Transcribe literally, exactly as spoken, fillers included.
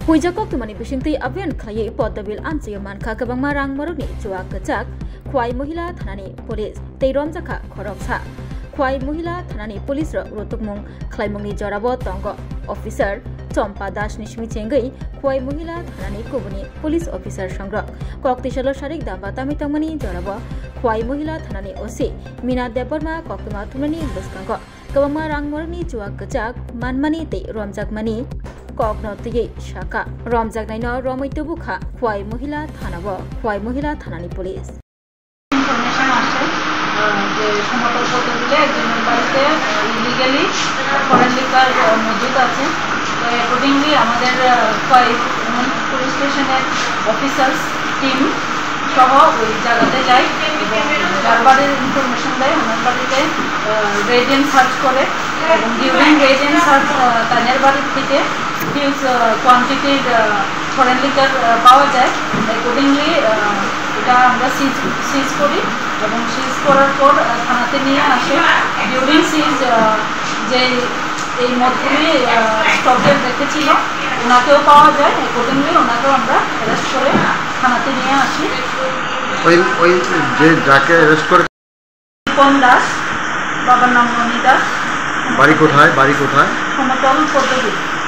Huijak koktwmani bisingtwi abyan khlaiwi poddobil amchio mankha kwbangma rang morokni chuak kwchak Khwai Mohila Thanani police tei romjakha khoroksa. Khwai Mohila Thanani police rok rutukmung khlaimungni jorabo tongo officer Chompa Das ni simi chengwi Khwai Mohila Thanani kubuni police officer songrok. Kok tisalo sarik damba tami tongmani jorabo Khwai Mohila Thanani O C Mina Debbarma koktwma thumnani bwskango kwbangma rang morokni chuak kwchak manmani tei romjakmani kokno twiwi saka. Romjaknaino romwi tubukha Khwai Mohila Thanao, Khwai Mohila Thanani police. Information আসে, আহ, যে সমতল পদ্মবিলে একজনের বাড়িতে illegally foreign liquor, আহ, মজুদ আছে। তো অ্যাকর্ডিংলি আমাদের, আহ, কয়েক পুলিশ স্টেশনের অফিসার্স টিম সহ ওই জায়গাতে যাই এবং যার বাড়ির ইনফরমেশন দেয়, ওনার বাড়িতে, আহ, রেড এন্ড সার্চ করে এবং ডিউরিং রেড এন্ড সার্চ, আহ, তাদের বাড়ির থেকে হিউজ, আহ, কোয়ান্টিটির, আহ, ফরেন লিকার, আহ, পাওয়া যায়। অ্যাকর্ডিংলি, আহ, এটা আমরা সিজ, সিজ করি এবং সিজ করার পর, আহ, থানাতে নিয়ে আসে। ডিউরিং সিজ, আহ, যে এই মদগুলি, আহ, স্টকে রেখেছিল, ওনাকেও পাওয়া যায়। অ্যাকর্ডিংলি ওনাকেও আমরা অ্যারেস্ট করে থানাতে নিয়ে আসি। ওই, ওই যে যাকে অ্যারেস্ট করে রিপন দাস, বাবার নাম মণি দাস। বাড়ি কোথায়? বাড়ি কোথায়? সমতল পদ্মবিল।